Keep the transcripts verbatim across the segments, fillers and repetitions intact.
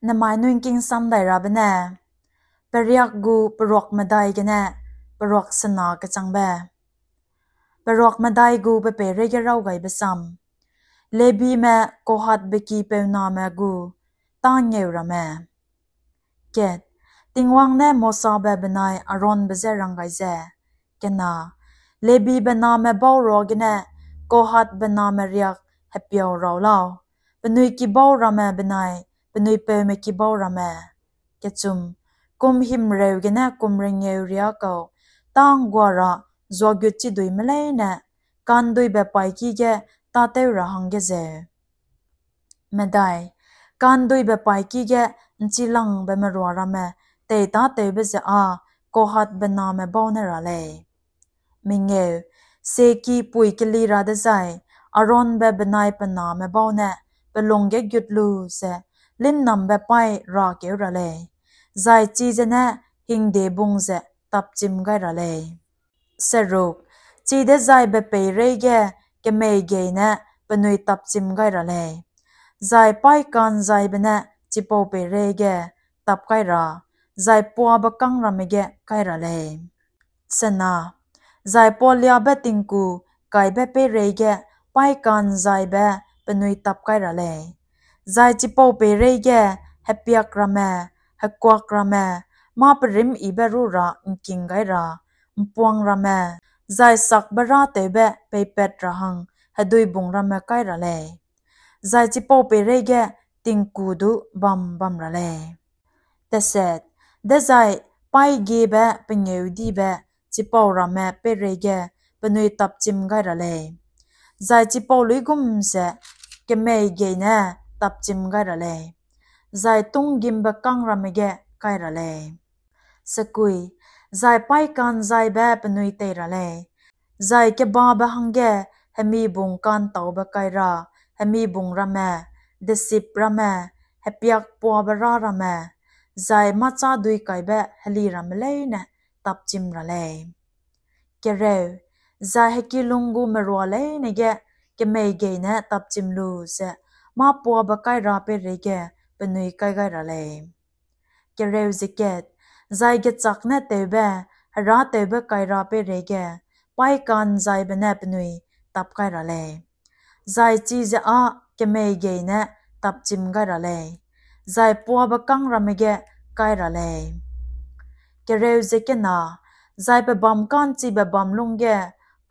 Nemai nui ’ngking sam dai rabe ne, Periak gu peruak medai gene peruak sena kechangbe. Peruak medai gu pe peireige raw gaibe sam. Lebime Kohathbe ki peuname gu tângeu ramme. Kat, Tingwang ne Mosabe benai Aaronbe je rang gai ze, kena, Lebibe name bau ruagene Kohathbe name riak hepiau raw lau, penui kibau ramme benai penui peume kibau ramme. Kechum, kum himreu gene kum rengeu riâ kau tâ ’nggua ra zuagut chiduime leine ka'nduibe paîki ge tâtew ra hangge zeu. Medai, ka'nduibe paîki ge ’nchilangbe merua ramme teitâtewbe ze â Kohathbe name bau ne ra lei. Mengeu, sieki pui keli ra dezai, Aaronbe benai pe name bau ne pe lungge gut lu ze linnambe paî rakeu ra lei, zai chize ne hingdebung ze tapchim gai ra lei. Seruk, chidezai be peireige kemei gei ne penui tapchim gai ra lei, zai paî ka'nzaibe ne chipau peireige tap kai ra, zai puabe kang ramme ge kai ra lei. Sena, zai pualiabe tingku kaibe peireige paî ka'nzaibe penui tap kai ra lei, zai chipau peireige hepiak ramme, hekuak ramme, mâ perîmyibe ru ra ’ngking gai ra, ’mpuang ramme, zai sakbe râtewbe peipat ra hang heduibung ramme kai ra lei, zai chipau peireige tingku du bam bam ra lei. Teset, dezai paîgiebe pengêudibe chipau ramme peireige penui tapchim gai ra lei, zai chipau luigum ze kemei gei ne tapchim gai ra lei, zai tunggimbe kang ramme ge kai ra lei. Sekui, zai paî ka'nzaibe penui tei ra lei, zai kebabe hangge hemibung ka'ntaube kai ra, hemibung ramme, desip ramme, hepiak puabe râ ramme, zai mâchâ dui kaibe heli ramme leine tapchim ra lei. Kereu, zai hekilung gu merua leine ge kemei gei ne tapchim lu ze mâ puabe kai ra peireige penui kai gai ra lei. Kereu ze kat, zai gechâk ne tewbe, herâtewbe kai ra peireige paî ka'nzaibe ne penui tap kai ra lei, zai chize â kemei gei ne tapchim gai ra lei, zai puabe kang ramme ge kai ra lei. Kereu ze kena, zai pe bâm ka'nchibe bâm lungge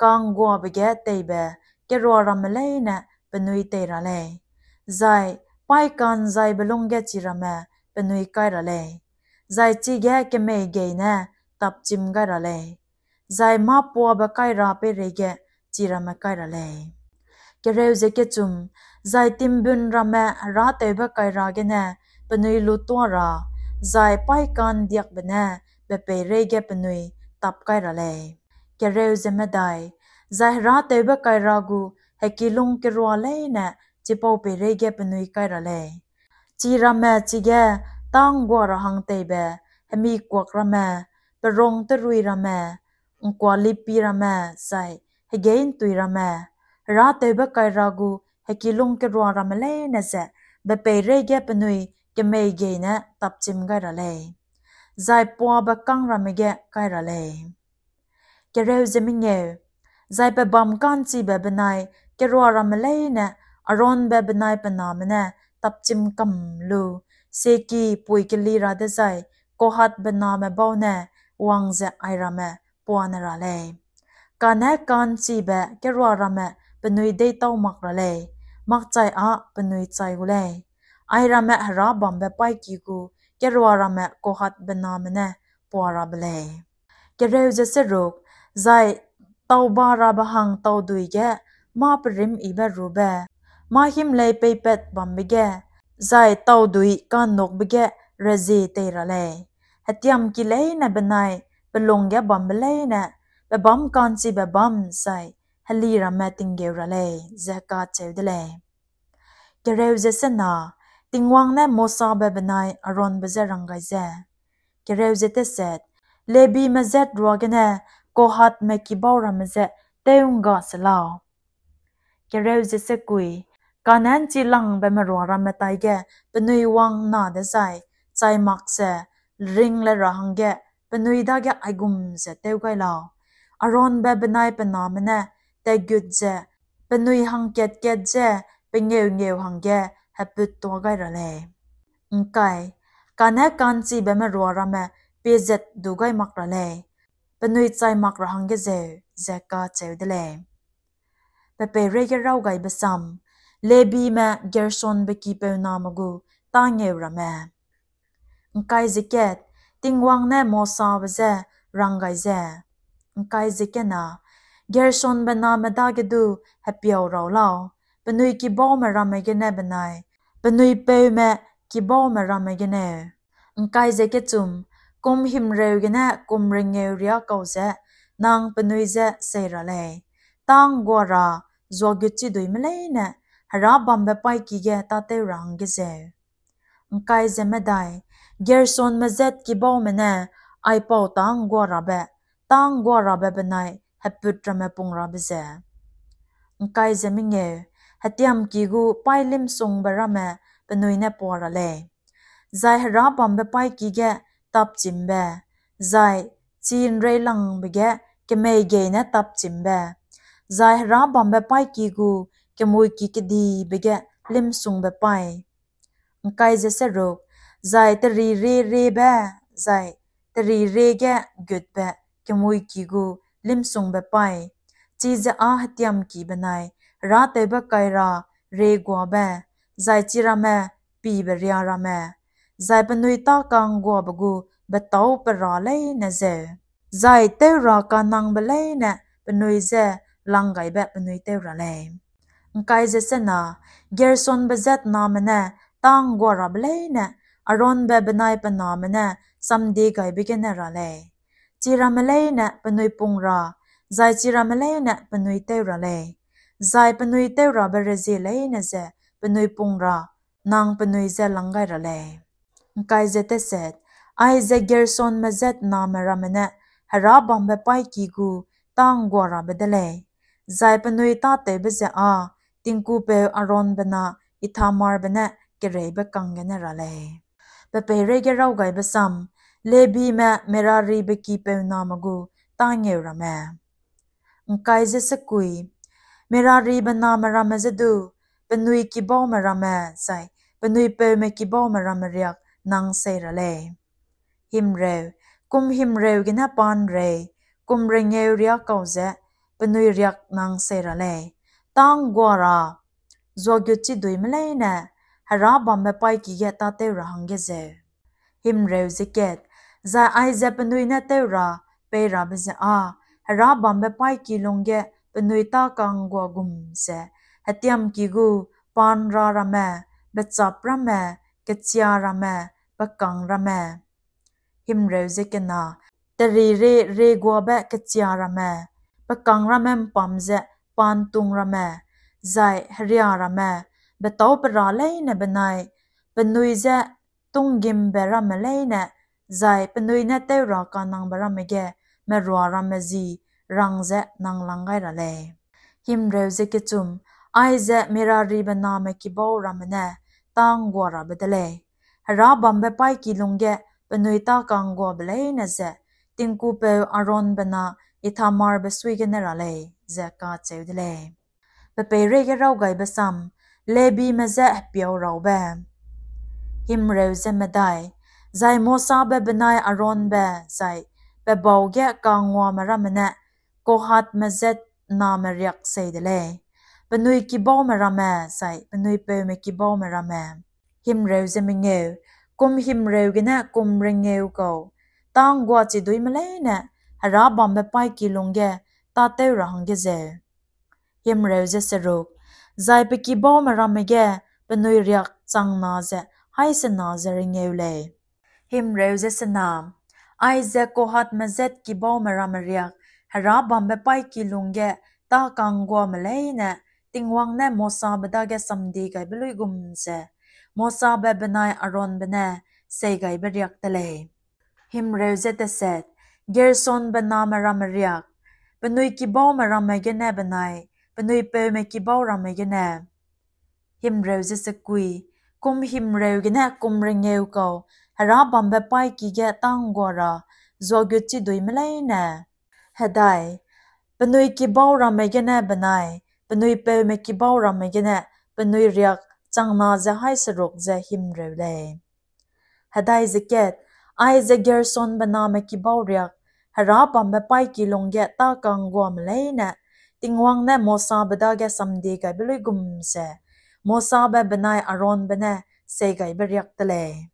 ka'ngguabe ge teibe kerua ramme leine penui tei ra lei, zai paî ka'nzaibe lungge chi ramme penui kai ra lei, zai chige kemei gei ne tapchim gai ra lei, zai mâ puabe kai ra peireige chi ramme kai ra lei. Kereu ze kechum, zai timbun ramme herâtewbe kai ra gene penui lutua ra, zai paî ka'ndiakbe ne be peireige penui tap kai ra lei. Kereu ze medai, zai herâtewbe kai ra gu hekilung kerua leine chipau peireige penui kai ra lei, chi ramme chige tâ ’nggua ra hang teibe, hemikuak ramme, perung terui ramme, ’ngkualipi ramme, zai hegei ’ntui ramme, herâtewbe kai ra gu hekilung kerua ramme leine ze be peireige penui kemei gei ne tapchim gai ra lei, zai puabe kang ramme ge kai ra lei. Kereu ze mengeu, zai pe bâm ka'nchibe benai kerua ramme leine Aaronbe benai pe name ne tapchim kam lu, sieki pui keli ra dezai Kohathbe name bau ne wang ze airamme puane ra lei. Kane ka'nchibe kerua ramme penui deîtau mak ra lei, makchai â penui chai gu lei. Airamme herâ bambe paîki gu kerua ramme Kohathbe name ne pua rabe lei. Kereu ze seruk, zai tauba rabe hang taudui ge mâ perîmyibe rube, mâ himlei peipat bambe ge, zai taudui ka'nnukbe ge rezie tei ra lei. Hetiamki leine benai pe lungge bambe leine pe bâm ka'nchibe bâm zai heli ramme tinggeu ra lei, ze kacheu de lei. Kereu ze sena, Tingwang ne Mosabe benai Aaronbe je rang gai ze, kereu ze teset, Lebime zat ruagene Kohathme kibau ramme je tew'ngga se lau. Kereu ze sekui, Kane ’nchilangbe merua ramme taige penui wang ’nna dezai, chai mak ze ring le ra hangge penui dage aigum ze tew gai lau: Aaronbe benai pe name ne tatgut ze penui hangkat-kat ze pengeu-ngeu hangge heput tuâ gai ra lei. ’Ngkai, kane ka'nchibe merua ramme piezat du gai mak ra lei, penui chai mak ra hangge zeu, ze kacheu de lei. Pe peireige raw gaibe sam: Lebime Gersonbe kipeu name gu tângeu ramme. ’Ngkai ze kat, Tingwang ne Mosabe je rang gai ze, ’ngkai ze kena, Gersonbe name dage du hepiau raw lau, penui kibaume ramme gene benai penui peume kibaume ramme gene. ’Ngkai ze kechum, Kum himreu gene kum rengeu riâ kau ze nang penui je sei ra lei: Tâ ’nggua ra zuagut chiduime leine Hera bambe paîki ge tâtew ra hangge zeu. ’Ngkai ze medai, Gersonme zat kibaume ne aipau tâ ’nggua rabe, tâ ’nggua rabe benai heput ramme pung rabe ze. ’Ngkai ze mengeu, Hetiamki gu paî limsungbe ramme penui ne pua ra lei, zai Hera bambe paîki ge tapchimbe, zai chi ’nreilangbe ge kemeigei ne tapchimbe, zai Hera bambe paîki gu kemuiki kedibe ge limsungbe paî. ’Ngkai ze seruk, zai teri rie riebe, zai teri rie ge gutbe kemuiki gu limsungbe paî, chize â hetiamki benai Hera tewbe kai ra rieguabe, zai chiramme pibe riâ ramme, zai penui tâ ka'ngguabe gu betâu pera leine zeu, zai tew ra kanangbe leine penui je langgaibe penui tew ra lei. ’Ngkai ze sena, Gersonbe zat name ne tâ ’nggua rabe leine Aaronbe benai pe name ne samdiegaibe gene ra lei. Chiramme leine penui pung ra, zai chiramme leine penui tew ra lei, zai penui tew rabe rezie leine ze penui pung ra nang penui je lang gai ra lei. ’Ngkai ze teset, Aize Gersonme zat name ramme ne Hera bambe paîki gu tâ ’nggua rabe de lei, zai penui tâtewbe ze â tingkupeu Aaronbe na Ithamarbe ne kereibe kang gene ra lei. Pe peireige raw gaibe sam: Lebime Meraribe kipeu name gu tângeu ramme. ’Ngkai ze sekui, Meraribe name ramme je du penui kibaume ramme zai penui peume kibaume ramme riak nang sei ra lei. Himreu, kum himreu gene pa'nrei kum rengeu riâ kau ze penui riak nang sei ra lei: Tâ ’nggua ra zuagut chiduime leine Hera bambe paîki ge tâtew ra hangge zeu. Himreu ze kat, Zai aize penui ne tew ra pei rabe ze â Hera bambe paîki lungge penui tâ ka'nggua gum ze hetiamki gu pa'nra ramme, bechap ramme, kechia ramme, pekang ramme. Himreu ze kena, teri rie rieguabe kechia ramme, pekang ramme ’mpam ze pa'ntung ramme, zai heria ramme, betâu pera leine benai penui je tunggimbe ramme leine, zai penui ne tew ra kanangbe ramme ge merua ramme ji rang ze nang lang gai ra lei. Himreu ze kechum, Aize Meraribe name kibau ramme ne tâ ’nggua rabe de lei: Hera bambe paîki lungge penui tâ ka'ngguabe leine ze tingkupeu Aaronbe na Ithamarbe sui gene ra lei, ze kacheu de lei. Pe peireige raw gaibe sam: Lebime je hepiau raube. Himreu ze medai, Zai Mosabe benai Aaronbe zai pe bau ge kanguame ramme ne Kohathme zat name riak sei de lei, penui kibaume ramme zai penui peume kibaume ramme. Himreu ze mengeu, kum himreu gene kum rengeu kau, tâ ’nggua chiduime leine Hera bambe paîki lungge tâtew ra hangge zeu. Himreu ze seruk, Zai pe kibaume ramme ge penui riak chang na ze haî sena ze rengeu lei. Himreu ze sena, Aize Kohathme zat kibaume ramme riak Hera bambe paîki lungge tâ ka'ngguame leine Tingwang ne Mosabe dage samdiegaibe luigum ze Mosabe benai Aaronbe ne seigaibe riak de lei. Himreu ze teset, Gersonbe name ramme riak, penui kibaume ramme gene benai penui peume kibau ramme gene. Himreu ze sekui, kum himreu gene kum rengeu kau, Hera bambe paîki ge tâ ’nggua ra zuagut chiduime leine. Hedai, penui kibau ramme gene benai penui peume kibau ramme gene penui riak changna ze haî seruk ze himreu lei. Hedai ze kat, aize Gershonbe name kibau riak, Hera bambe paîki lungge tâ ka'ngguame leine, Tingwang ne Mosabe dage samdiegaibe luigum ze, Mosabe benai Aaronbe ne seigaibe riak de lei.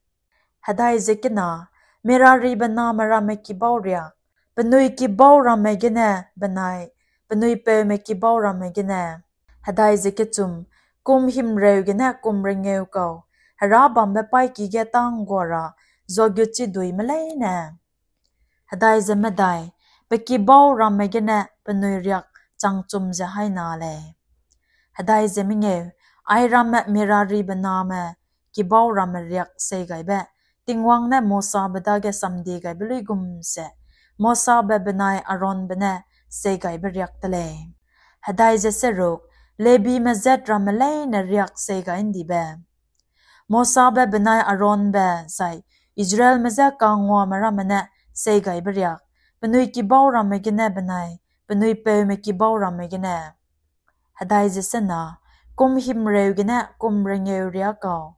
Hedai ze kena, Meraribe name ramme kibau riak, penui kibau ramme gene benai penui peume kibau ramme gene. Hedai ze kechum, kum himreu gene kum rengeu kau, Hera bambe paîki ge tâ ’nggua ra zuagut chiduime leine. Hedai ze medai, pe kibau ramme gene penui riak changchum ze haî na lei. Hedai ze mengeu, airamme Meraribe name kibau ramme riak seigaibe, Tingwang ne Mosabe dage samdiegaibe luigum ze, Mosabe benai Aaronbe ne seigaibe riak de lei. Hedai ze seruk, Lebime zat ramme leine riak seigai ’ndibe. Mosabe benai Aaronbe zai Israelme je ka'ngguame ramme ne seigaibe riak, penui kibau ramme gene benai penui peume kibau ramme gene. Hedai ze sena, kum himreu gene kum rengeu riak kau,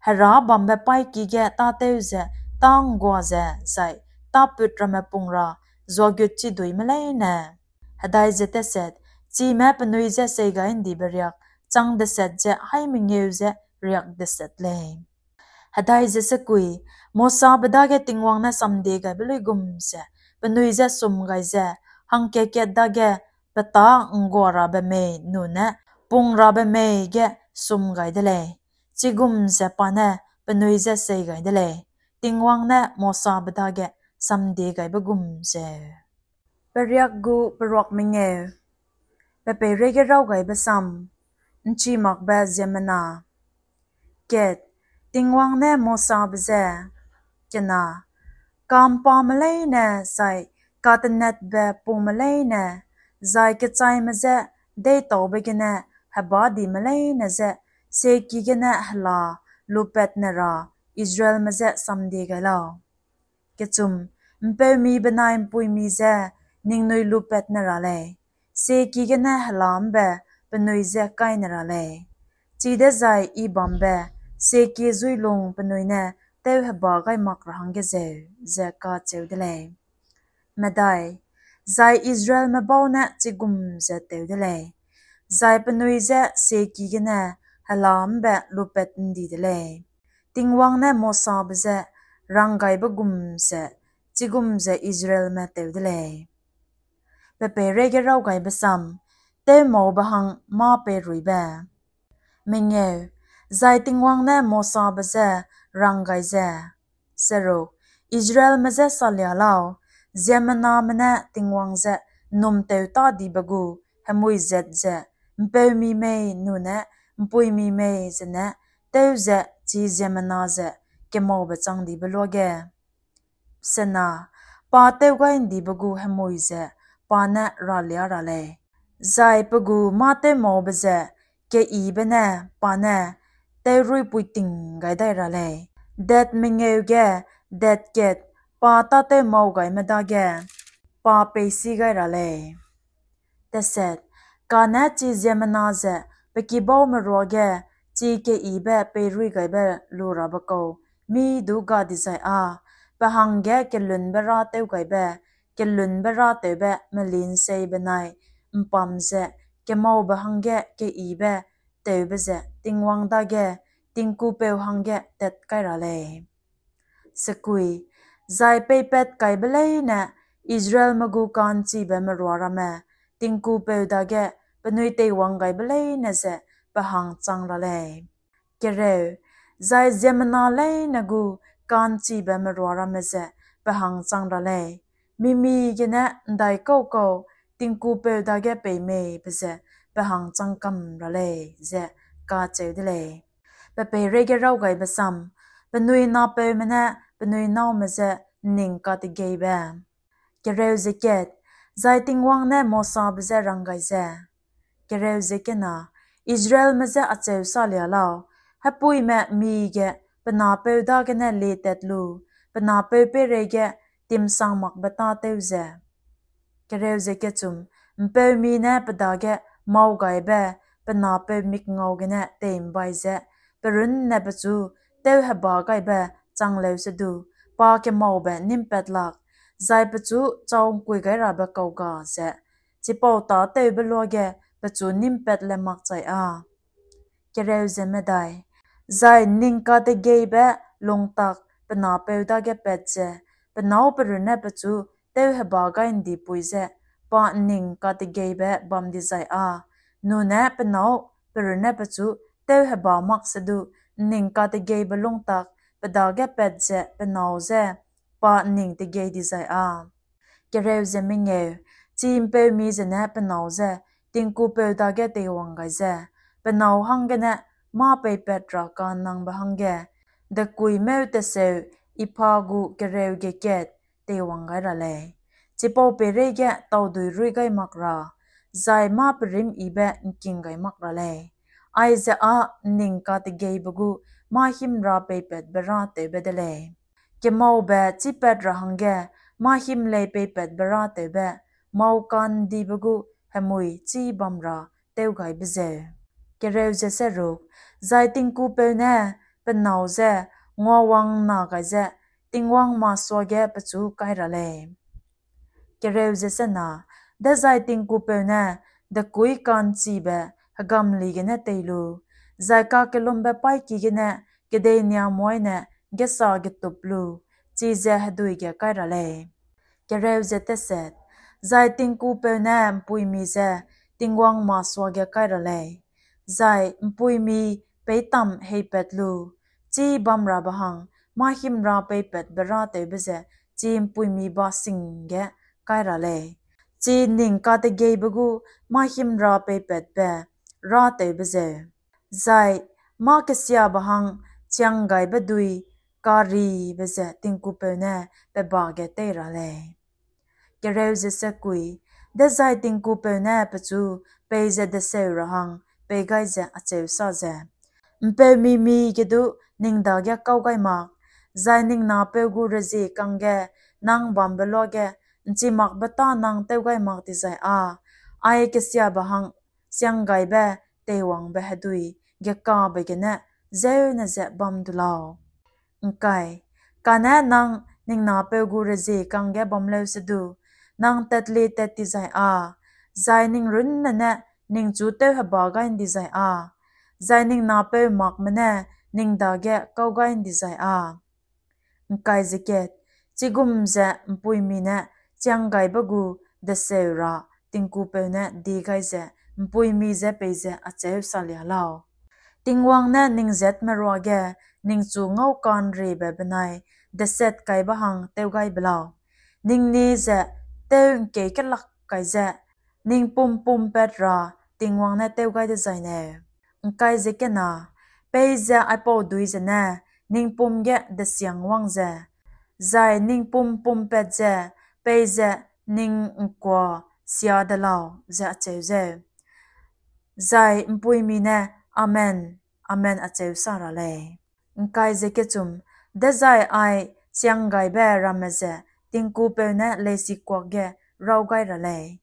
Hera bambe paîki ge tâtew ze tâ ’nggua ze zai tâput ramme pung ra zuagut chiduime leine. Hedai ze teset, chime penui je seigai ’ndibe riak chang deset ze haî mengeu ze riak deset lei. Hedai ze sekui, Mosabe dage Tingwang ne samdiegaibe luigum ze, penui je sum gai ze, hangkat-kat dage petâ ’nggua rabe mei nune pung rabe mei ge sum gai de lei. Chigum ze pa ne penui je seigai de lei, Tingwang ne Mosabe dage samdiegaibe gum zeu. Periak gu peruak mengeu. Pe peireige raw gaibe sam, ’nchimakbe ziemmena. Kat, Tingwang ne Mosabe je, kena, kampame leine zai katenetbe pungme leine, zai kechaime je deîtaube gene hebâdime leine je sieki gene hela lupatne ra Israelme je samdie gai lau. Kechum, ’mpeumi benai ’mpuimi je ningnui lupatne ra lei, sieki gene hela ’mbe penui je kaine ra lei. Chidezai I bambe sieki zuilung penui ne tewheba gai mak ra hangge zeu, ze kacheu de lei. Medai, zai Israelme bau ne chigum ze tew de lei, zai penui je sieki gene hela ’mbe lupat ’ndi de lei. Tingwang ne Mosabe je ranggaibe gum ze, chigum ze Israelme tew de lei. Pe peireige raw gaibe sam, tewmaube hang mâ peiruibe. Mengeu, zai Tingwang ne Mosabe je rang gai ze, seruk, Israelme je salia lau, ziemmename ne Tingwang je ’nnum tewtâdibe gu hemui zat ze, ’mpeumi mei nune ’mpuimi mei zene tew ze chi ziemmena ze kemaube changdibe luage. Sena, pa tewgai ’ndibe gu hemui ze pa ne ralia ra lei, zai pe gu mâ tewmaube ze keyibe ne pa ne tewruipui ting gai dai ra lei. Dat mengeu ge dat kat pa tâtewmau gaime dage pa peisi gai ra lei. Teset, kane chi ziemmena ze pe kibaume ruage chi keyibe peiruigaibe lu rabe kau mî du ga dizai â, pe hangge kelunbe râtewgaibe, kelunbe râtewbe meli'nsei benai ’mpam ze kemaube hangge keyibe tewbe ze Tingwang dage tingkupeu hangge tat kai ra lei. Sekui, zai peipat kaibe leine Israelme gu ka'nchibe merua ramme tingkupeu dage penui teiwang gaibe leine ze pe hang chang ra lei. Kereu, zai ziemmena leine gu ka'nchibe merua ramme ze pe hang chang ra lei, mimi gene ’ndaikau kau tingkupeu dage pei mei be ze pe hang chang kam ra lei, ze kacheu de lei. Pe peireige raw gaibe sam, penui napeume ne penui nâume je ’nning kategeibe. Kereu ze kat, zai Tingwang ne Mosabe je rang gai ze, kereu ze kena, Israelme je acheu salia lau, hepuime mige pe napeu dagene lietat lu, pe napeu peireige timsang makbe tâtew ze. Kereu ze kechum, ’mpeumi ne pe dage mâu gaibe pe napeu mikngau gene tei'mbai ze, pe runne pechu tewheba gaibe chang leu sedu, pa kemaube nîmpat lak, zai pechu chau ’ngkui gai rabe kau ga ze, chipau tâtewbe luage pechu nîmpat le makchai â. Kereu ze medai, zai ’nning kategeibe lungtak pe napeu dage pat ze, pe nâu pe runne pechu tewheba gai ’ndipui ze, pa ’nning kategeibe bam dizai â, nune pe nâu pe runne pechu tewheba mak sedu, ’nning kategeibe lungtak pe dage pat ze pe nâu je pa ’nning tegei dizai â. Kereu ze mengeu, chi ’mpeumi zene pe nâu je tingkupeu dage teiwang gai ze, pe nâu hanggene mâ peipat ra ka'nnangbe hangge, dekuîmeu teseu epha gu kereu ge kat teiwang gai ra lei. Chipau peireige taudui ruî gai mak ra, zai mâ perîmyibe ’ngking gai mak ra lei. Aize â ’nning kategeibe gu mâ hîmra peipatbe râtewbe de lei. Kemaube chîpat ra hangge mâ hîm lei peipatbe râtewbe, mâu ka'ndibe gu hemui chî bam ra tewgaibe zeu. Kereu ze seruk, zai tingkupeu ne pe nâu je nguawang'nna gai ze Tingwang masuage pechu kai ra lei. Kereu ze sena, dezai tingkupeu ne dekuî ka'nchibe hegamli gene tei lu, zai kakellumbe paîki gene kedei niamoîne gêsa getup lu, chize hedui ge kai ra lei. Kereu ze teset, zai tingkupeu ne ’mpuimi je Tingwang masuage kai ra lei, zai ’mpuimi peitam heipat lu, chî bamrabe hang mâ hîmra peipatbe râtewbe ze chi ’mpuimi ba sing ge kai ra lei, chi ’nning kategeibe gu mâ hîmra peipatbe râtewbe zeu. Zai mâ kesiabe hang chianggaibe dui karibe ze tingkupeu ne pe ba ge tei ra lei. Kereu ze sekui, dezai tingkupeu ne pechu peize deseu ra hang pei gai ze acheu sa ze, ’mpeumi mi ge du ning dage kau gai mak, zai ning napeu gu rezie kangge nang bambe luage ’nchimakbe tâ nang tew gai mak dizai â, ai kesiabe hang chianggaibe teiwangbe hedui gekabe gene zeu ne ze bam du lau. ’Ngkai, kane nang ning napeu gu rezie kangge bam leu sedu, nang tatlie tat dizai â, zai ning runne ne ningchu tewheba gai ’ndizai â, zai ning napeu makme ne ning dage kau gai ’ndizai â. ’Ngkai ze kat, chigum ze ’mpuimi ne chianggaibe gu deseu ra tingkupeu ne die gai ze ’mpuimi je peize acheu salia lau, Tingwang ne ning zatme ruage ningchu ngaukanriebe benai deset kaibe hang tew gai be lau, ningne ze tew ’ngkei kelak kai ze ning pum pumpat ra Tingwang ne tew gai dezai neu. ’Ngkai ze kena, peize aipau dui zene ning pum ge desiang wang ze, zai ning pum pumpat ze peize ning ’ngkua sia de lau, ze acheu zeu. Zai ’mpuimi ne, Amen, amen, acheu sa ra lei. ’Ngkai ze kechum, dezai ai chianggaibe ramme ze tingkupeu ne leisikuak ge raw gai ra lei,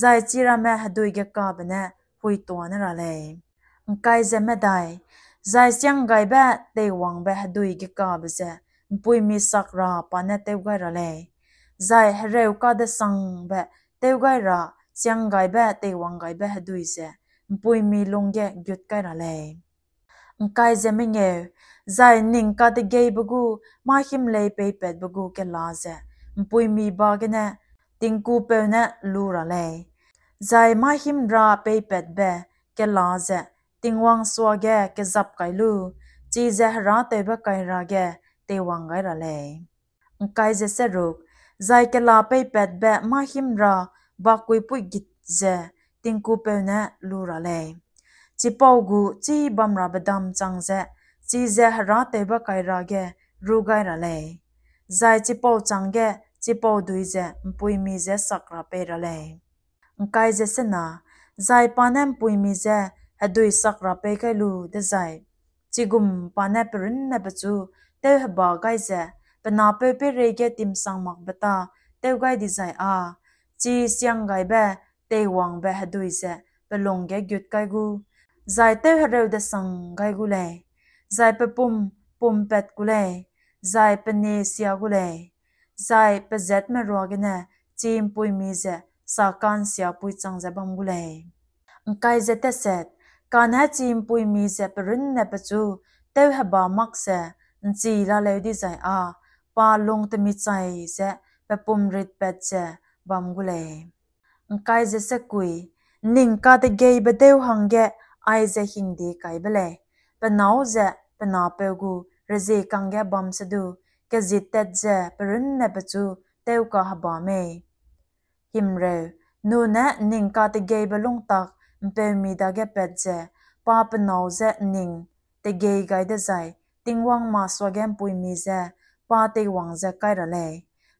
zai chiramme hedui gekabe ne huituane ra lei. ’Ngkai ze medai, zai chianggaibe teiwangbe hedui gekabe ze ’mpuimi sak ra pa ne tew gai ra lei, zai hereu kadesangbe tew gai ra chianggaibe teiwanggaibe hedui ze ’mpuimi lungge gut kai ra lei. ’Ngkai ze mengeu, zai ning kategeibe gu mâ hîm lei peipatbe gu kela ze ’mpuimi ba gene tingkupeu ne lu ra lei, zai mâ hîmra peipatbe kela ze Tingwang suage kezap kai lu, chize herâtewbe kaira ge teiwang gai ra lei. ’Ngkai ze seruk, zai kela peipatbe mâ hîmra bakuipuigit ze tingkupeu ne lu ra lei, chipau gu chî bamrabe dam chang ze chize herâtewbe kaira ge ru gai ra lei, zai chipau chângge chipau dui ze ’mpuimi je sak ra pei ra lei. ’Ngkai ze sena, zai pa ne ’mpuimi je hedui sak ra pei gai lu dezai, chigum pa ne pe runne pechu tewheba gai ze, pe napeu peireige timsang makbe tâ tew gai dizai â, chi siang gaibe teiwangbe hedui ze pe lung ge gut kai gu, zai tewhereu desang gai gu lei, zai pe pum pumpat gu lei, zai pe nie sia gu lei, zai pe zatme ruagene chi ’mpuimi ze saka'nsiapui chang ze bam gu lei. ’Ngkai ze teset, kane chi ’mpuimi ze pe runne pechu tewheba mak ze ’nchi laleu dizai â, pa lung temichai ze pe pum ritpat ze bam gu lei. ’Ngkai ze sekui, ’nning kategeibe deu hangge aize hingde kaibe lei, pe nâu ze pe napeu gu reziekangge bam sedu, kezittat ze pe runne pechu tewkaheba mei. Himreu, nune ’nning kategeibe lungtak ’mpeumi dage pat ze, pa pe nâu ze ’nning tegei gai dezai, Tingwang masuage ’mpuimi je pa teiwang ze kai ra lei.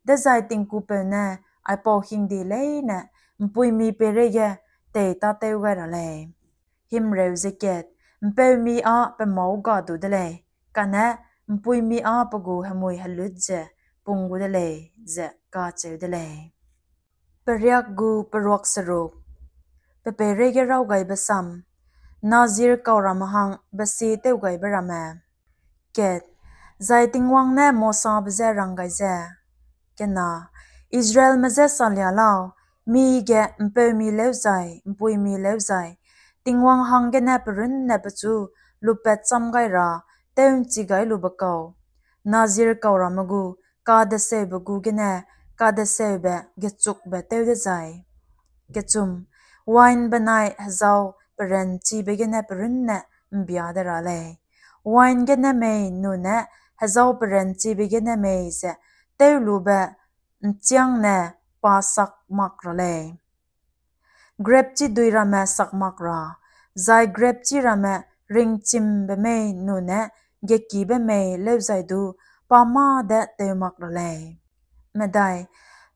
Dezai tingkupeu ne aipau hingde leine ’mpuimi peireige tei tâtew gai ra lei. Himreu ze kat, ’mpeumi â pe mâu ga du de lei, kane ’mpuimi â pe gu hemui helut ze pung gu de lei, ze kacheu de lei. Periak gu peruak seruk. Pe peireige raw gaibe sam, Nazir kau ramme hang besie tew gaibe ramme. Kat, zai Tingwang ne Mosabe je rang gai ze, kena, Israelme je salia lau, mige ’mpeumi lêuzai ’mpuimi lêuzai, Tingwang hanggene pe runne pechu lupat cham gai ra tew'nchi gai lube kau, Nazir kau ramme gu kadeseube gu gene kadeseube gechukbe tew dezai. Kechum, wain benai hezau peranchibe gene pe runne ’mbia de ra lei. Wain gene mei nune hezau peranchibe gene mei ze tewlube ’nchiangne pa sak mak ra lei. Grepchi dui ramme sak mak ra, zai grepchi ramme ringchimbe mei nune gekibe mei lêuzai du pa mâ de tew mak ra lei. Medai,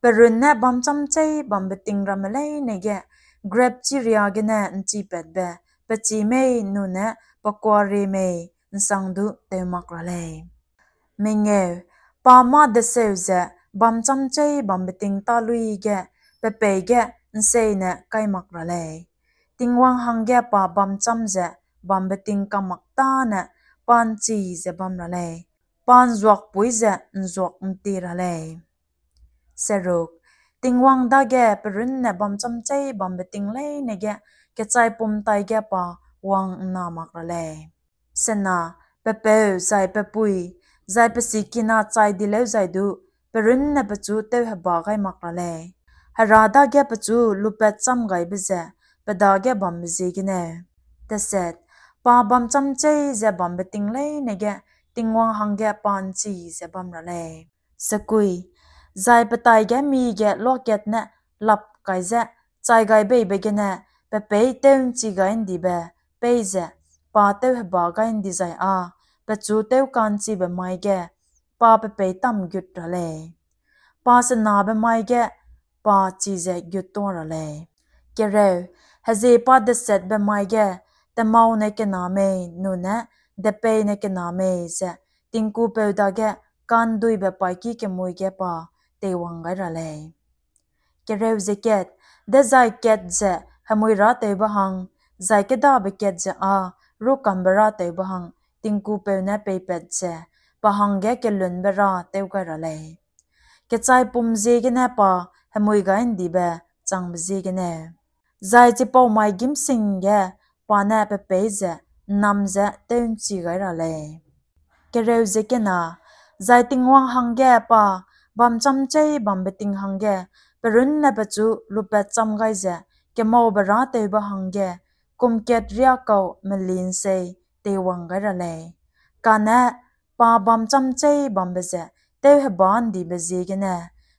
pe runne bamchamcheî bambe ting ramme leine ge grepchi riâ gene ’nchipatbe pechî mei nune pekuarie mei ’nsang du tew mak ra lei. Mengeu, pa mâ deseu ze bamchamcheî bambe ting tâ lui ge pe peî ge ’nseine kai mak ra lei. Tingwang hangge pa bamcham ze bambe ting kam mak tâne pa ’nchi ze bam ra lei. Pa ’nzuakpui ze ’nzuak ’nti ra lei. Seruk, Tingwang dage pe runne bamchamcheî bambe ting leine ge kechaipum taige pa wang'nna mak ra lei. Sena, pe peu zai pe pui, zai pe sikina chai di lêuzai du, pe runne pechu tewheba gai mak ra lei. Hera dage pechu lupat cham gaibe ze pe dage bambe ziegeneu. Teset, pa bamchamcheî ze bambe ting leine ge Tingwang hangge pa ’nchi ze bam ra lei. Sekui, zai pe taige mige luakat ne lap kai ze chai gai beibe gene pe peî tew'nchi gai ’ndibe peî ze pa tewheba gai ’ndi zai â, pechu tewka'nchibe mai ge pa pe peî tam gut ra lei. Pa senabe mai ge pa chize gut tuâ ra lei. Kereu, hezie pa desetbe mai ge, temau ne kena mei nune depei ne kena mei ze tingkupeu dage ka'nduibe paîki kemui ge pa teiwang gai ra lei. Kereu ze kat, dezai kat ze hemui râtewbe hang, zai kêdabe kat ze â, rûkambe râtewbe hang tingkupeu ne peipat ze pa hangge kelunbe râtew gai ra lei. Kechaipum ziegene pa hemui gai ’ndibe changbe ziegene, zai chipau mai gîmsing ge pa ne pe peî ze ’nnam ze tew'nchi gai ra lei. Kereu ze kena, zai Tingwang hangge pa bamchamcheî bambe ting hangge pe runne pechu lupat cham gai ze kemaube râtewbe hangge kum kat riâ kau meli'nsei teiwang gai ra lei. Kane pa bamchamcheî bambe ze tewheba ’ndibe ziegene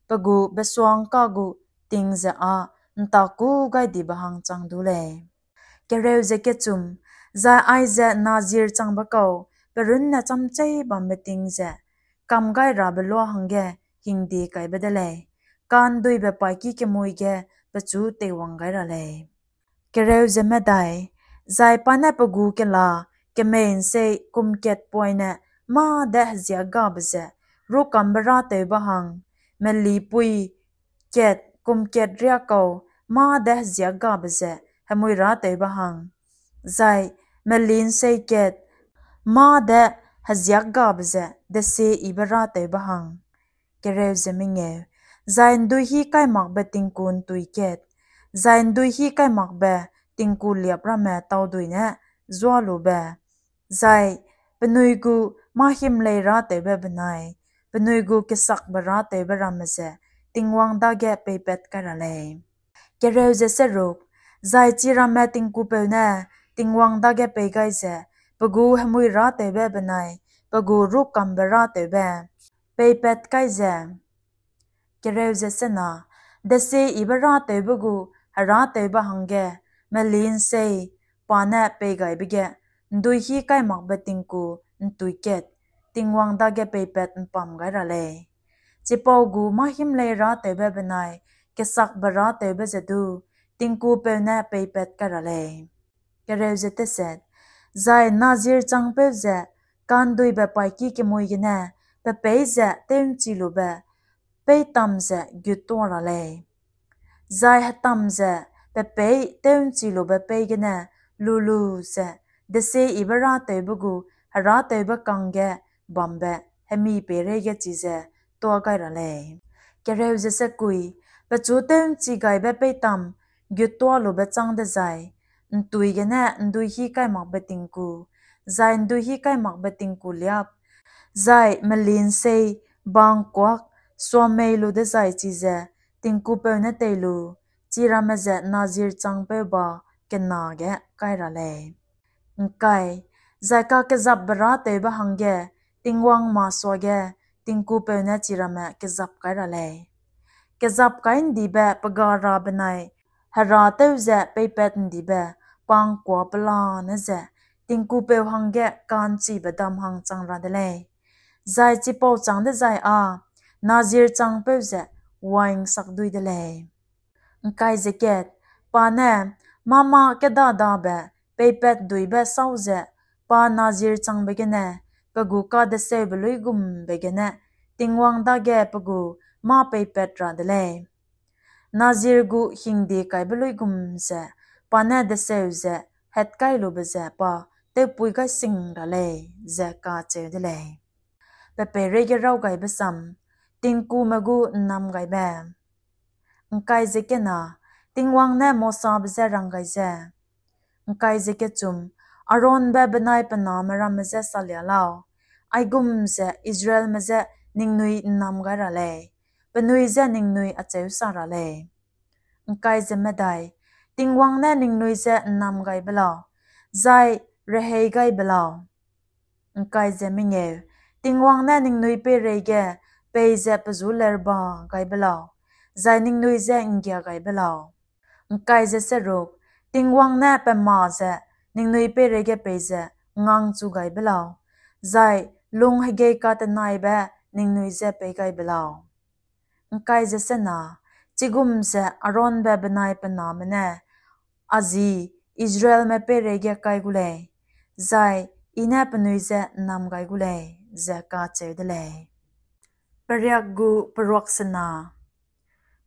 pe gu besua'ngka gu ting ze â ’ntakû gai dibe hang chang du lei. Kereu ze kechum, zai aize Nazir changbe kau pe runne chamcheî bambe ting ze kam gai rabe lua hangge hingde kaibe de lei, ka'nduibe paîki kemui ge pechu teiwang gai ra lei. Kereu ze medai, Zai pa ne pe gu kela kemei'nsei kum kat poine mâ de heziâk gabe ze rûkambe râtewbe hang, melipui kat kum kat riâ kau mâ de heziâk gabe ze hemui râtewbe hang, zai meli'nsei kat mâ de heziâk gabe ze desieyibe râtewbe hang. Kereu ze mengeu, zai ’nduihîkaimakbe tingku ’ntui kat, zai ’nduihîkaimakbe tingku liâp ramme taudui ne zuâ lube, zai penui gu mâ-himlei râtewbe benai penui gu kesakbe râtewbe ramme ze Tingwang dage peipat kai ra lei. Kereu ze seruk, zai chiramme tingkupeu ne Tingwang dage pei gai ze, pe gu hemui râtewbe benai pe gu rûkambe râtewbe peipat kai ze, kereu ze sena, desieyibe râtewbe gu herâtewbe hangge, meli'nsei pa ne peigaibe ge, ’nduihîkaimakbe tingku ’ntui kat, Tingwang dage peipat ’mpam gai ra lei. Chipau gu mâ-himlei râtewbe benai kesakbe râtewbe ze du, tingkupeu ne peipat kai ra lei. Kereu ze teset, zai Nazir changpeu ze ka'nduibe paîki kemui gene pe peî ze tew'nchi lube peitam ze guttuâ ra lei. Zai hetam ze pe peî tew'nchi lube peî gene lu lu ze, desieyibe râtewbe gu herâtewbe kangge bambe hemi peireige chize tuâ gai ra lei. Kereu ze sekui, pechu tew'nchi gaibe peitam guttuâ lube châng dezai, ’ntui gene ’nduihîkaimakbe tingku, zai ’nduihîkaimakbe tingku liâp, zai meli'nsei bangkuak suamei lu dezai chize tingkupeu ne tei lu, chiramme ze Nazir changpeu ba kena ge kai ra lei. ’Ngkai, zai kakezapbe râtewbe hangge Tingwang masuage tingkupeu ne chiramme kezap kai ra lei. Kezap kai ’ndibe pe ga ra benai herâtew ze peipat ’ndibe pangkua pelane ze tingkupeu hangge ka'nchibe dam hang chang ra de lei. Zai chipau châng dezai â Nazir changpeu ze wain sak dui de lei. ’Ngkai ze kat, pa ne mâ-mâ kêdadabe peipat duibe sâu ze pa Nazir changbe gene pe gu kadeseube luigumbe gene Tingwang dage pe gu mâ peipat ra de lei. Nazir gu hingde kaibe luigum ze pa ne deseu ze hatkaibe lube ze pa tewpui gai sing ra lei, ze kacheu de lei. Pe peireige raw gaibe sam, tingkume gu ’nnam gaibe. ’Ngkai ze kena, Tingwang ne Mosabe je rang gai ze, ’ngkai ze kechum, Aaronbe benai pe name ramme je salia lau, aigum ze Israelme je ningnui ’nnam gai ra lei, penui je ningnui acheu sa ra lei. ’Ngkai ze medai, Tingwang ne ningnui je ’nnam gaibe lau, zai rehei gaibe lau. ’Ngkai ze mengeu, Tingwang ne ningnui peireige peize pe zu lerba gaibe lau, zai ningnui je ’nggia gaibe lau. ’Ngkai ze seruk, Tingwang ne pe ma ze ningnui peireige peize ngangchu gaibe lau, zai lung hegei katenaibe ningnui je pei gaibe lau. ’Ngkai ze sena, chigum ze Aaronbe benai pe name ne a ji Israelme peireige kai gu lei, zai I ne penui je ’nnam gai gu lei, ze kacheu de lei. Periak gu peruak sena,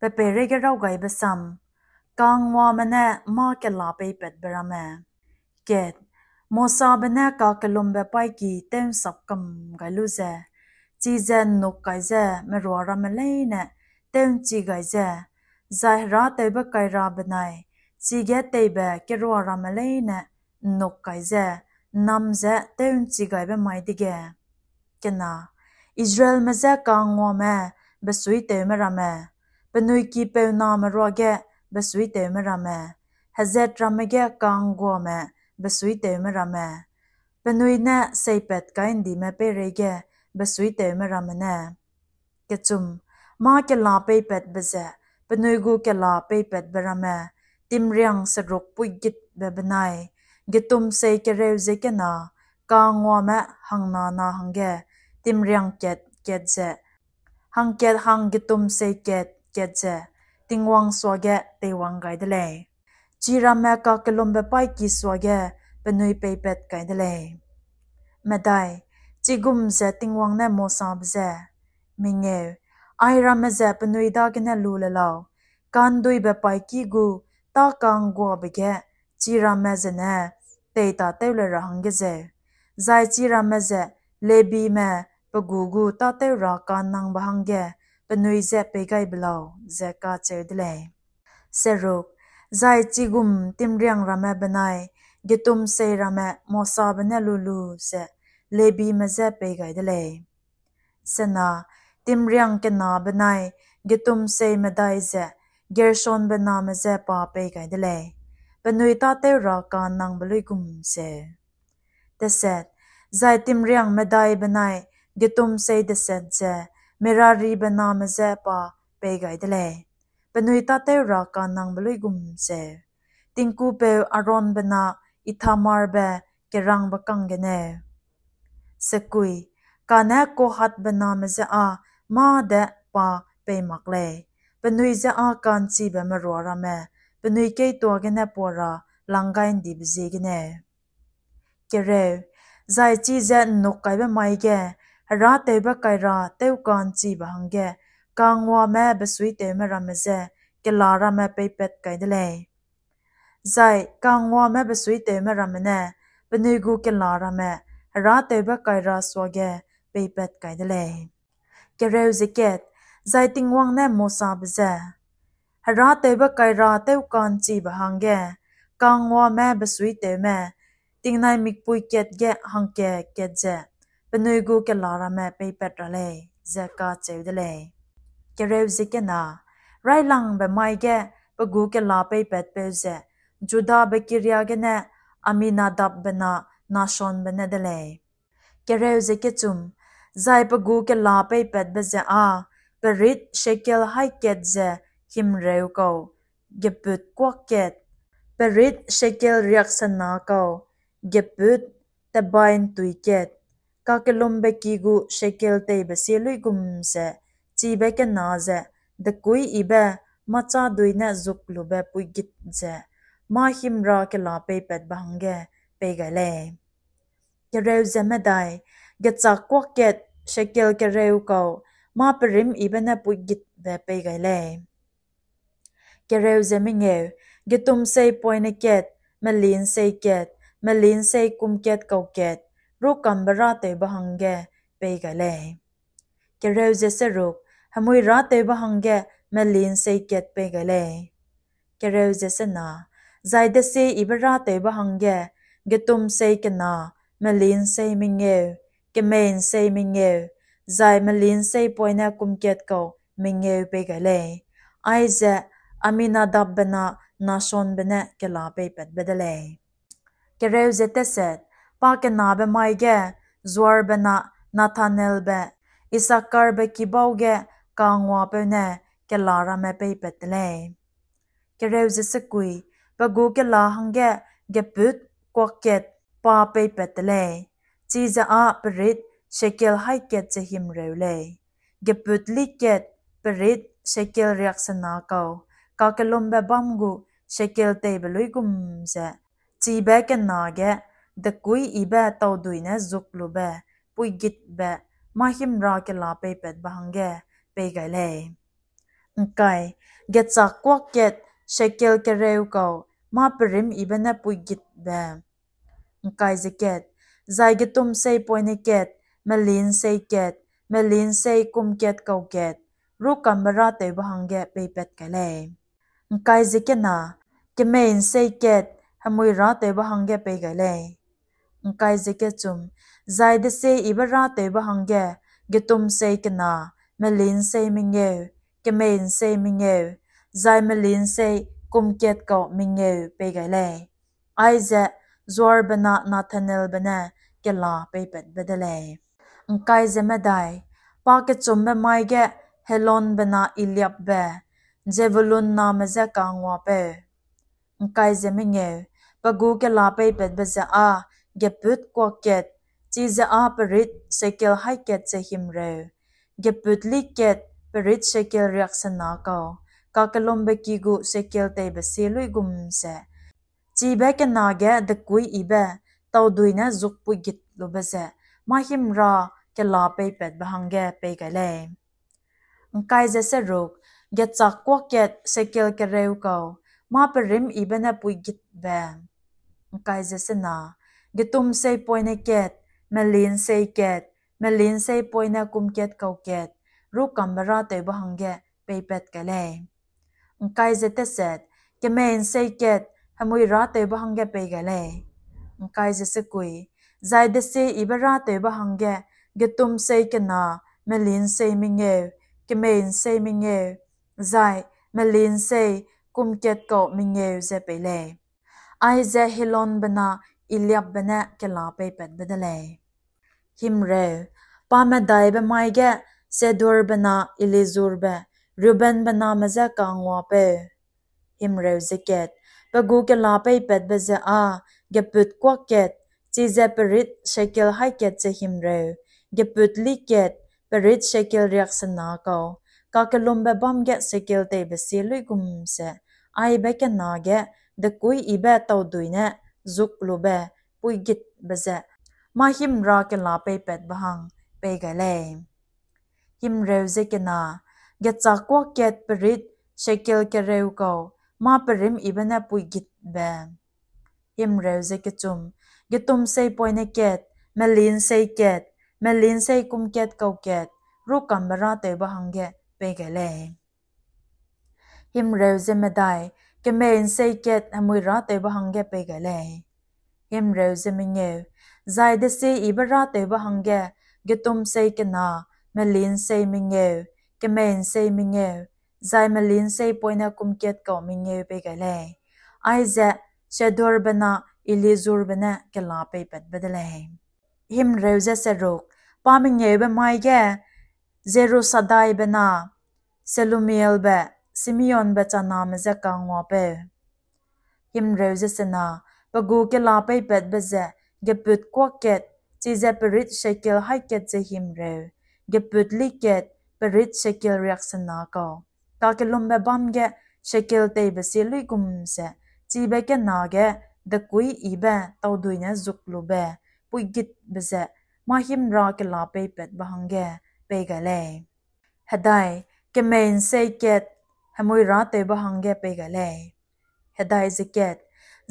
pe peireige raw gaibe sam, kangnguame ne mâ kela peipatbe ramme. Kat, Mosabe ne kakellumbe paîki tew'nsap kam gai lu ze, chize ’nnuk kai ze merua ramme leine tew'nchi gai ze, zai herâtewbe kaira benai chige teibe kerua ramme leine ’nnuk kai ze, ’nnam ze tew'nchi gaibe mai dege. Kena, Israelme je kangnguame besuitewme ramme, penui kipeuname ruage besuitewme ramme, hezat ramme ge kangguame besuitewme ramme, penui ne seipat kai ’ndime peireige besuitewme ramme ne. Kechum, mâ kela peipatbe ze, penui gu kela peipatbe ramme, timriang seruk puigitbe benai, getumsei kereu ze kena, kangnguame hangna na hangge, timriang kat kat ze, hangkat hang getumsei kat kat ze, Tingwang suage teiwang gai de lei. Chi ramme kakellumbe paîki suage penui peipat kai de lei. Medai, chigum ze Tingwang ne Mosabe je, Mengeu, ai ramme ze penui dagene lu le lau, ka'nduibe paîki gu tâ ka'ngguabe ge chi ramme zene tei tâtew le ra hangge zeu, zai chi ramme ze Lebime pe gu gu tâtew ra ka'nnangbe hangge penui je pei gai be lau, ze kacheu de lei. Seruk, zai chigum timriang ramme benai getumsei ramme Mosabe ne lu lu ze Lebime je pei gai de lei. Sena, timriang kena benai getumsei medai ze Gershonbe name je pa pei gai de lei, penui tâtew ra ka'nnangbe luigum zeu. Deset, zai timriang medai benai getumsei deset ze Meraribe name je pa pei gai de lei, penui tâtew ra ka'nnangbe luigum zeu, tingkupeu Aaronbe na Ithamarbe kerangbe kanggeneu. Sekui, kane Kohathbe name je â mâ de pa pei mak lei, penui je â ka'nchibe merua ramme penui keituagene pua ra langgaindibe ziegeneu. Kereu, zai chize ’nnuk kaibe mai ge herâtewbe kaira tew ka'nchibe hangge ka'nguame besuitewme ramme je kela ramme peipat kai de lei. Zai ka'nguame besuitewme ramme ne penui gu kela ramme herâtewbe kaira suage peipat kai de lei. Kereu ze kat, zai Tingwang ne Mosabe je, herâtewbe kaira tew ka'nchibe hangge ka'nguame besuitewme tingnai mikpui kat ge hangkat kat ze penui gu kela ramme peipat ra lei, ze kacheu de lei. Kereu ze kena, raîlangbe mai ge pe gu kela peipatpeu ze Judabe kiria gene Aminadabbe na Nashonbe ne de lei. Kereu ze kechum, zai pe gu kela peipatbe ze â perit shekel haî kat ze himreu kau, gepût kuak kat, perit shekel riaksena kau, gepût tebai ’ntui kat, kakellumbe ki gu shekel teibe sie luigum ze, chibe kena ze dekuî yibe mâchâdui ne zuklube puigit ze mâ himra kela peipatbe hangge pei gai lei. Kereu ze medai, gechâk kuak kat shekel kereu kau mâ perîm yibe ne puigitbe pei gai lei. Kereu ze mengeu, getumsei poine kat, melînsei kat, melînsei kum kat kau kat, rûkambe râtewbe hangge pei gai lei. Kereu ze seruk, hemui râtewbe hangge melînsei kat pei gai lei. Kereu ze sena, zai desie yibe râtewbe hangge getumsei kena, melînsei mengeu, kemei'nsei mengeu, zai melînsei poine kum kat kau mengeu pei gai lei. Aize Aminadabbe na Nashonbe ne kela peipatbe de lei. Kereu ze teset, pakenabe mai ge Zuarbe na Nathanelbe, Issakarbe kibau ge ka'nguapeu ne kela ramme peipat te lei. Kereu ze sekui, pe gu kela hangge gepût kuak kat pa peipat te lei, chize â perit shekel haî kat ze himreu lei. Gepût li kat perit shekel riaksena kau, kakellumbe bâm gu shekel teibe luigum ze, chibe kena ge dekuî yibe taudui ne zuklube puigitbe mâ himra kela peipatbe hangge pei gai lei. ’Ngkai, gechâk kuak kat shekel kereu kau mâ perîm yibe ne puigitbe. ’Ngkai ze kat, zai getumsei poine kat, melînsei kat, melînsei kum kat kau kat, rûkambe râtewbe hangge peipat kai lei. ’Ngkai ze kena, kemei'nsei kat, hemui râtewbe hangge pei gai lei. ’Ngkai ze kechum, zai desie yibe râtewbe hangge getumsei kena, melînsei mengeu, kemei'nsei mengeu, zai melînsei kum kat kau mengeu pei gai lei. Aize Zuarbe na Nathanelbe ne kela peipatbe de lei. ’Ngkai ze medai, pakechumbe mai ge Helonbe na Eliabbe, Zebulun name je ka'nguapeu. ’Ngkai ze mengeu, pe gu kela peipatbe ze â gepût kuak kat, chize â perit shekel haî kat ze himreu. Gepût li kat perit shekel riaksena kau, kakellumbe ki gu shekel teibe sie luigum ze, chibe kena ge dekuî yibe taudui ne zukpuigit lube ze mâ-hîmra kela peipatbe hangge pei gai lei. ’Ngkai ze seruk, gechâk kuâ kat shekel kereu kau, mâ-perîm yibe ne puigitbe. ’Ngkai ze sena, getumsei poine kat, melinsei kat, melinsei poine kum kat kau kat, rûkambe râtewbe hangge peipat kai lei. ’Ngkai ze teset, kemei'nsei kat, hemui râtewbe hangge pei gai lei. ’Ngkai ze sekui, zai desie yibe râtewbe hangge, getumsei kena, melinsei mengeu, kemei'nsei mengeu, zai melinsei kum kat kau mengeu ze pei lei. Aize Helonbe na Eliabbe ne kela peipatbe de lei. Himreu, pa medaibe mai ge Sedurbe na Elizurbe, Reubenbe name je kanguapeu. Himreu ze kat, pe gu kela peipatbe ze â, geput kuâ kat, chize perit shekel haî kat ze himreu, geput li kat, perit shekel riaksena kau, kakellumbe bâm ge shekel teibe sie luigum ze, aibe kena ge dekuî yibe taudui ne zuk lube puigitbe ze mâ-hîmra kela peipatbe hang pei gai lei. Himreu ze kena, gechâk kuâ kat perit shekel kereu kau, mâ-perîm yibe ne puigitbe. Himreu ze kechum, getumsei poine kat, melinsei kat, melinsei kum kat kau kat, rûkambe râtewbe hangge pei gai lei. Himreu ze medai, kemei'nsei kat hemui râtewbe hangge pei gai lei. Himreu ze mengeu, zai desie yibe râtewbe hangge, getumsei kena, melinsei mengeu, kemei'nsei mengeu, zai melinsei poine kum kat kau mengeu pei gai lei. Aize Sedurbe na Elizurbe ne kela peipatbe de lei. Himreu ze seruk, pa mengeube mai ge Zurisadaibe na Selumielbe, Simeonbe chaname je kanguapeu. Himreu ze sena, pe gu kela peipatbe ze geput kuâ kat, chize perit shekel haî kat ze himreu, geput li kat, perit shekel riaksena kau, kakellumbe bâm ge shekel teibe sie luigum ze, chibe kena ge dekuî yibe taudui ne zuk lube puigitbe ze mâ-hîmra kela peipatbe hangge pei gai lei. Hedai, kemei'nsei kat hemui râtewbe hangge pei gai lei. Hedai ze kat,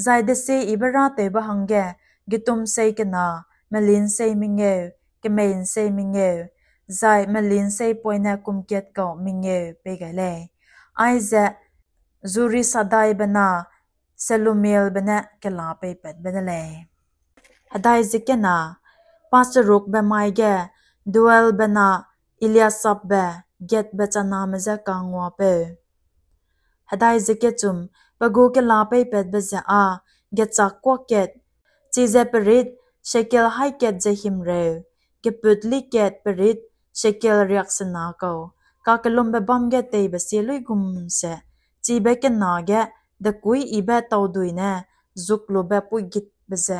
zai desie yibe râtewbe hangge, getumsei kena, melinsei mengeu, kemei'nsei mengeu, zai melinsei poine kum kat kau mengeu pei gai lei. Aize Zurisadaibe na Selumielbe ne kela peipatbe de lei. Hedai ze kena, pa serukbe mai ge Deuelbe na Eliasapbe, Gadbe chaname je kanguapeu. Hedai ze kechum, pe gu kela peipatbe ze â, gechâk kuâ kat, chize perit shekel haî kat ze himreu, geput li kat perit shekel riaksena kau, kakellumbe bâm ge teibe sie luigum ze, chibe kena ge dekuî yibe taudui ne zuk lube puigitbe ze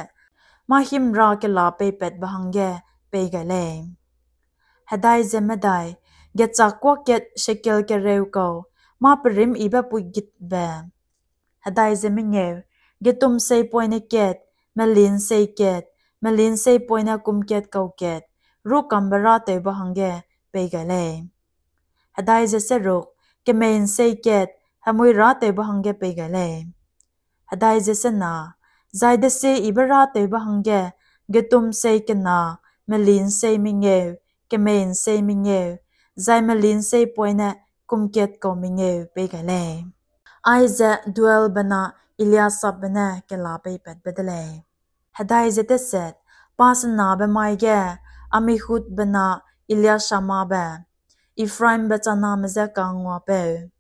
mâ-hîmra kela peipatbe hangge pei gai lei. Hedai ze medai, gechâk kuâ kat shekel kereu kau, mâ-perîm yibe puigitbe. Hedai ze mengeu, getumsei poine kat, melinsei kat, melinsei poine kum kat kau kat, rûkambe râtewbe hangge pei gai lei. Hedai ze seruk, kemei'nsei kat hemui râtewbe hangge pei gai lei. Hedai ze sena, zai desie yibe râtewbe hangge, getumsei kena, melinsei mengeu, kemei'nsei mengeu, zai melinsei poine kum kat kau mengeu pei gai lei. Aize Deuelbe na Eliasapbe ne kela peipatbe de lei. Hedai ze teset, pa senabe mai ge Amihudbe na Eliashamabe, Ephraimbe chaname je kanguapeu.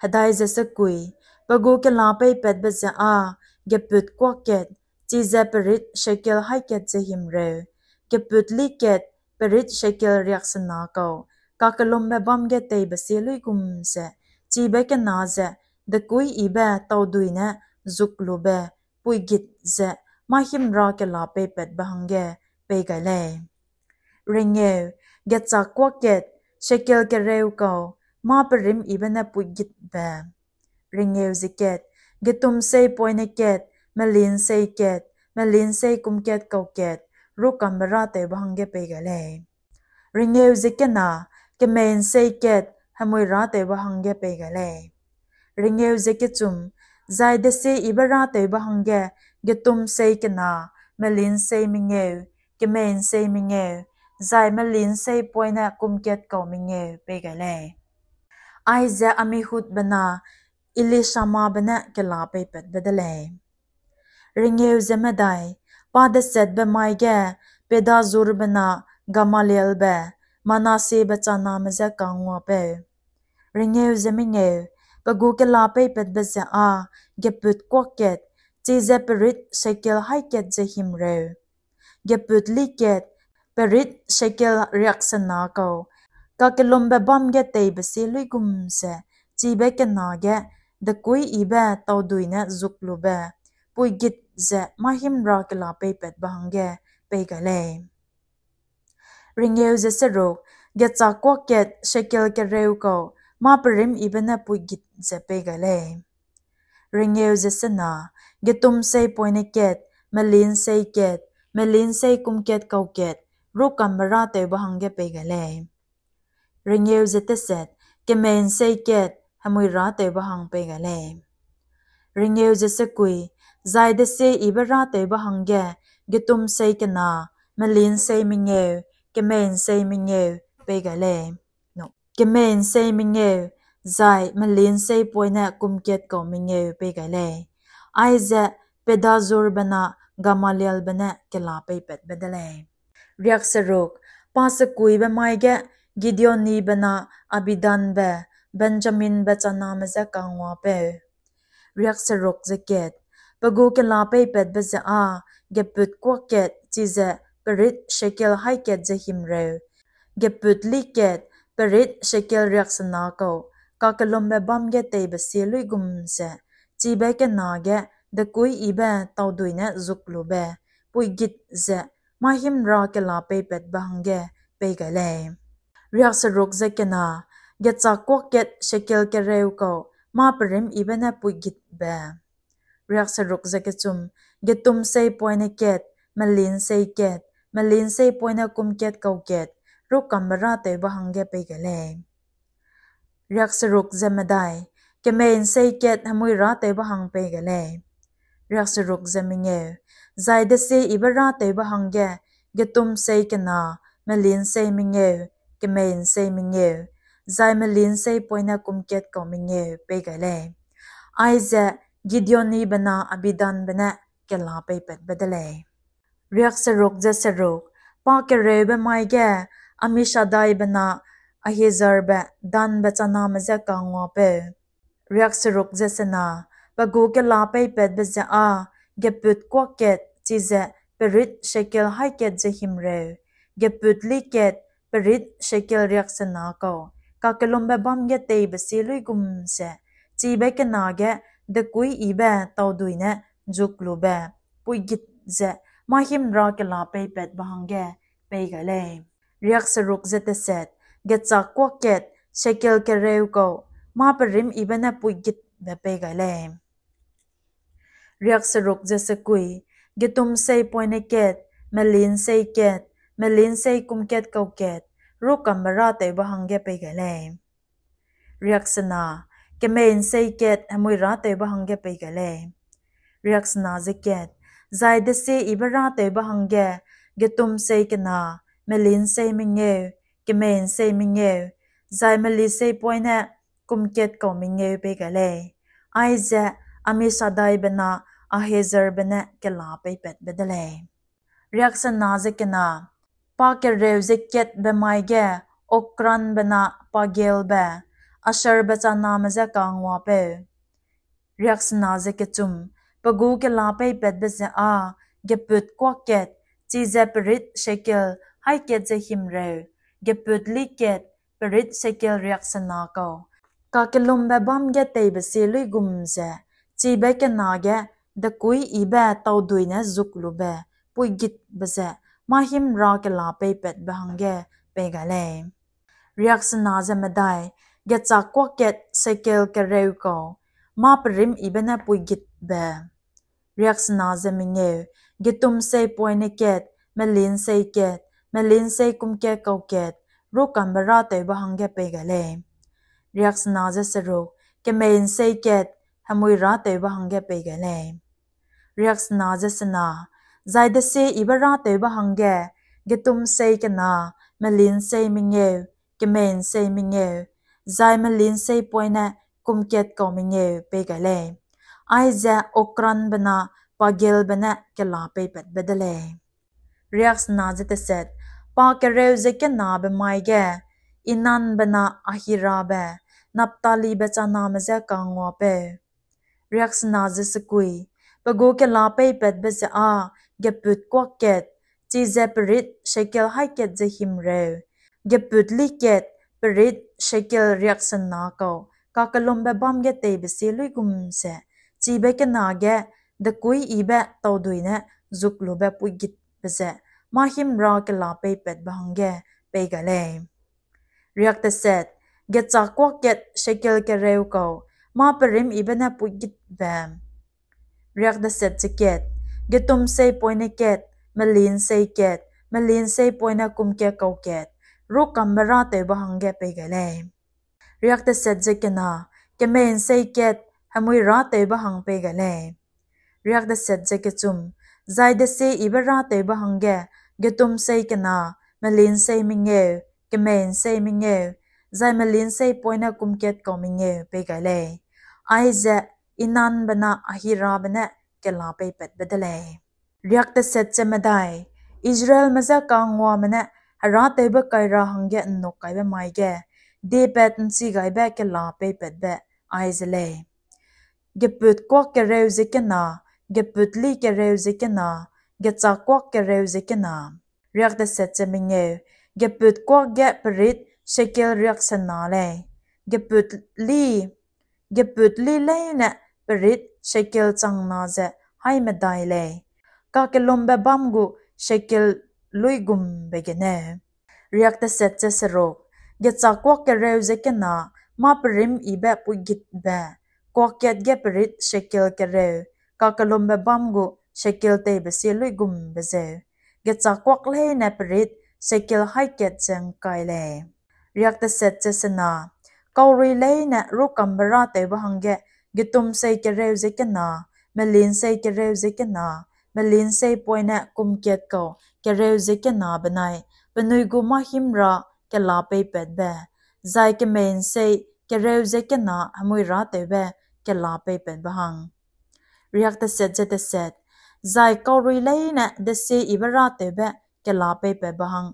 Hedai ze sekui, pe gu kela peipatbe ze â, geput kuâ kat, chize perit shekel haî kat ze himreu, geput li kat, perit shekel riaksena kau, kakellumbe bâm ge teibe sie luigum ze, chibe kena ze dekuî yibe taudui ne zuk lube puigit ze mâ-hîmra kela peipatbe hangge pei gai lei. Rengeu, gechâk kuâ kat, shekel kereu kau, mâ-perîm yibe ne puigitbe. Rengeu ze kat, getumsei poine kat, melin sei kat, melin sei kum kat kau kat, rûkambe râtewbe hangge pei gai lei. Rengeu ze kena, kemei nsei kat, hemui râtewbe hangge pei gai lei. Rengeu ze kechum, zai desie yibe râtewbe hangge, getum sei kena, melin sei mengeu, kemei nsei mengeu, zai melin sei poine kum kat kau mengeu pei gai lei. Aize Amihudbe na Elishamabe ne kela peipatbe de lei. Rengeu ze medai, pa desetbe mai ge, Pedazurbe na Gamalielbe, Manassebe chaname je kanguapeu. Rengeu ze mengeu, pe gu kela peipatbe ze â, geput kuak kat, chize perit shekel haî kat ze himreu, geput li kat, perit shekel riaksena kau, kakellumbe bâm ge teibe sie luigum ze, chibe kena ge, dekuî yibe taudui ne zuklube, puigit ze mâ himra kela peipatbe hangge pei gai lei. Rengeu ze seruk, gechâk kuak kat shekel kereu kau, mâ perim yibe ne puigit ze pei gai lei. Rengeu ze sena, getum sei poine kat, melin sei kat, melin sei kum kat kau kat, rûkambe râtewbe hangge pei gai lei. Rengeu ze teset, kemei nsei kat, hemui râtewbe hang pei gai lei. Rengeu ze sekui, zai desie yibe râtewbe hangge, getum sei kena, melin sei mengeu, kemei nsei mengeu pei gai lei. Kemei nsei mengeu, zai melin sei poine kum kat kau mengeu pei gai lei. Aize Pedazurbe na Gamalielbe ne kela peipatbe de lei. Riakseruk, pa sekuibe mai ge Gideonibe na Abidanbe, Benjaminbe chaname je kanguapeu. Riakseruk ze kat, pe gu kela peipatbe ze â, geput kuak kat, chize perit shekel haî kat ze himreu, geput li kat, perit shekel riaksena kau, kakellumbe bâm ge teibe sie luigum ze, chibe kena ge, dekuî yibe taudui ne zuklube, puigit ze, mâ himra kela peipatbe hangge pei gai lei. Riakseruk ze kena, gechâk kuak kat shekel kereu kau, mâ perim yibe ne puigitbe. Riakseruk ze kechum, getum sei poine kat, melin sei kat, melin sei poine kum kat kau kat, rûkambe râtewbe hangge pei gai lei. Riakseruk ze medai, kemei nsei kat hemui râtewbe hang pei gai lei. Riakseruk ze mengeu, zai desie yibe râtewbe hangge, getum sei kena, melin sei mengeu, kemei nsei mengeu, zai melin sei poine kum kat kau mengeu pei gai lei. Aize Gideonibe na Abidanbe ne kela peipatbe de lei. Riakseruk ze seruk, pa kereube mai ge Amishadaibe na Ahiejerbe Danbe chaname je kanguapeu. Riakseruk ze sena, pe gu kela peipatbe ze â, geput kuak kat, chize perit shekel haî kat ze himreu, geput li kat, perit shekel riaksena kau, kakellumbe bâm ge teibe sie luigum ze, chibe kena ge, dekuî yibe taudui ne zuklube, puigit ze, mâ himra kela peipatbe hangge pei gai lei. Riakseruk ze teset, gechâk kuak kat, shekel kereu kau, mâ perim yibe ne puigitbe pei gai lei. Riakseruk ze sekui, getum sei poine kat, melin sei kat, melin sei kum kat kau kat, rûkambe râtewbe hangge pei gai lei. Riaksena, kemei nsei kat hemui râtewbe hangge pei gai lei. Riaksena ze kat, zai desie yibe râtewbe hangge, getum sei kena, melin sei mengeu, kemei nsei mengeu, zai meli sei poine kum kat kau mengeu pei gai lei. Aize Amishadaibe na Ahiejerbe ne kela peipatbe de lei. Riaksena ze kena, pa kereu ze katbe mai ge Okranbe na Pagielbe, Asherbe chaname je kanguapeu. Riaksena ze kechum, pe gu kela peipatbe ze â, geput kuak kat, chize perit shekel haî kat ze himreu, geput li kat, perit shekel riaksena kau, kakellumbe bâm ge teibe sie luigum ze, chibe kena ge, dekuî yibe taudui ne zuklube, puigitbe ze, mâ himra kela peipatbe hangge pei gai lei. Riaksena ze medai, gechâk kuak kat shekel kereu kau, mâ perim yibe ne puigitbe. Riaksena ze mengeu, getumsei poine kat, melinsei kat, melinsei kum kat kau kat, rûkambe râtewbe hangge pei gai lei. Riaksena ze seruk, kemeinsei kat, hemui râtewbe hangge pei gai lei. Riaksena ze sena, zai desie yibe râtewbe hangge, getumsei kena, melinsei mengeu, kemeinsei mengeu, zai melinsei poine kum kat kau mengeu pei gai lei. Aize Okranbe na Pagielbe ne kela peipatbe de lei. Riaksena ze teset, pa kereu ze kenabe mai ge, Enanbe na Ahirabe, Naphtalibe chaname je kanguapeu. Riaksena ze sekui, pe gu kela peipatbe ze â, geput kuak kat, chize perit shekel haî kat ze himreu, geput lî kat, perit shekel riaksena kau, kakellumbe bâm ge teibe sie luigum ze, chibe kena ge dekuî yibe taudui ne zuklube puigitbe ze, mâ himra kela peipatbe hangge pei gai lei. Riakteset, gechâk kuak kat shekel kereu kau, mâ perim yibe ne puigitbe. Riakteset ze kat, getumsei poine kat, melinsei kat, melinsei poine kum kat kau kat, rûkambe râtewbe hangge pei gai lei. Riakteset ze kena, kemeinsei kat, hemui râtewbe hang pei gai lei. Riakteset ze kechum, zai desie yibe râtewbe hangge, getumsei kena, melinsei mengeu, kemeinsei mengeu, zai melinsei poine kum kat kau mengeu pei gai lei. Aize Enanbe na Ahirabe ne kela peipatbe de lei. Riakteset ze medai, Israelme je kanguame ne herâtewbe kaira hangge ’nnuk kaibe mai ge, diepat ’nchi gaibe kela peipatbe aize lei. Geput kuak kereu ze kena, geput lî kereu ze kena, gechâk kuak kereu ze kena. Riakteset ze mengeu, geput kuak ge perit shekel riaksena lei. Geput lî, geput lî leine perit shekel changna ze haî medai lei. Kakellumbe bâm gu shekel luigumbe gene. Riakteset ze seruk, gechâk kuak kereu ze kena, mâ perim yibe puigitbe, kuak kat ge perit shekel kereu, kakellumbe bâm gu shekel teibe sie luigumbe zeu, gechâk kuak leine perit shekel haî kat ze ’ngkai lei. Riakteset ze sena, kaurui leine rûkambe râtewbe hangge, getumsei kereu ze kena, melinsei kereu ze kena, melinsei poine kum kat kau kereu ze kena benai, penui gu mâ himra kela peipatbe, zai kemeinsei kereu ze kena hemui râtewbe kela peipatbe hang. Riakteset ze teset, zai kaurui leine desie yibe râtewbe kela peipatbe hang,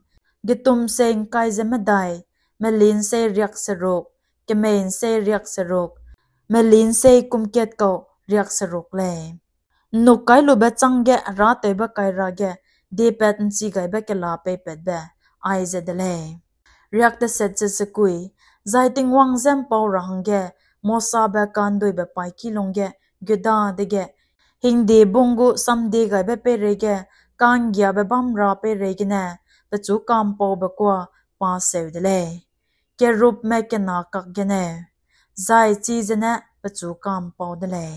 getumsei ’ngkai ze medai, melinsei riakseruk, kemeinsei riakseruk, melinsei kum kat kau riakseruk lei. ’Nnuk kailube chângge herâtewbe kaira ge diepat ’nchi gaibe kela peipatbe aize de lei. Riakteset ze sekui, zai Tingwang je ’mpau ra hangge, Mosabe ka'nduibe paîki lungge gudadege, hingde bung gu samdiegaibe peireige ka'nggiabe bâm ra peireigene, pechu ka'mpaube kuâ pa seu de lei. Kerubme kena kakgene, zai chize ne pechu ka'mpau de lei.